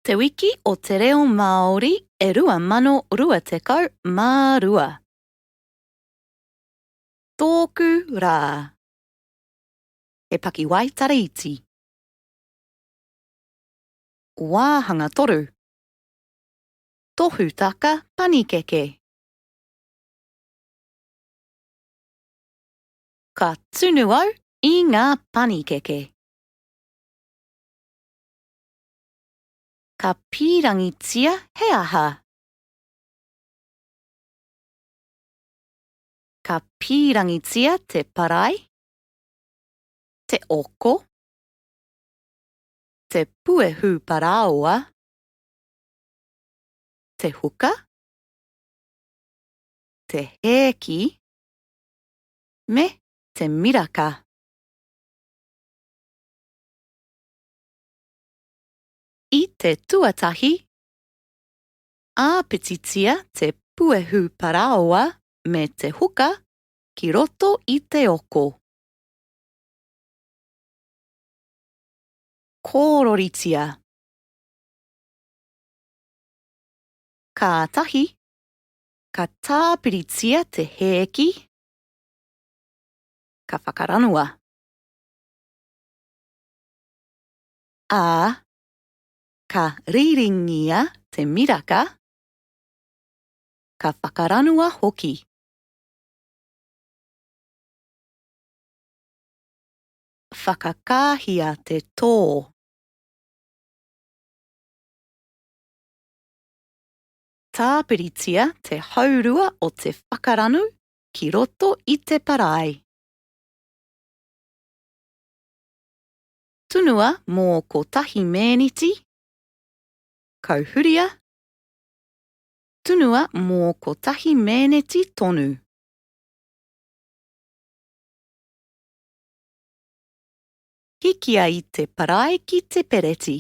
Te Wiki o te Reo Māori e 2022. Tōku Rā. He pakiwaitara iti. Wāhanga 3. Tohutaka panikeke. Ka tunu au i ngā panikeke. Ka pīrangitia he aha? Ka pīrangitia te parai, te oko, te puehu parāoa, te huka, te hēki, me te miraka. I te tuatahi, āpititia te puehu parāoa me te huka ki roto i te oko. Kōroritia. Kātahi, ka tāpiritia te hēki, ka whakaranua. Ā, ka riringia te miraka, ka whakaranua hoki. Whakakāhia te tō. Tāpiritia te haurua o te whakaranu ki roto i te parae. Tunua mō kotahi mēneti, kauhuria, tunua mō kotahi mēneti tonu. Hikia i te parae ki te pereti.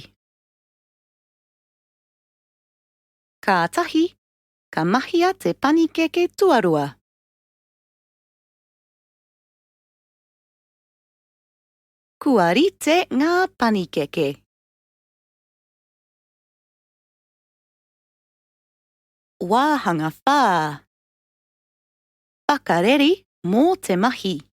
Kātahi, ka mahia te panikeke tuarua. Kua rite ngā panikeke. Wāhanga 4. Whakareri mō te mahi.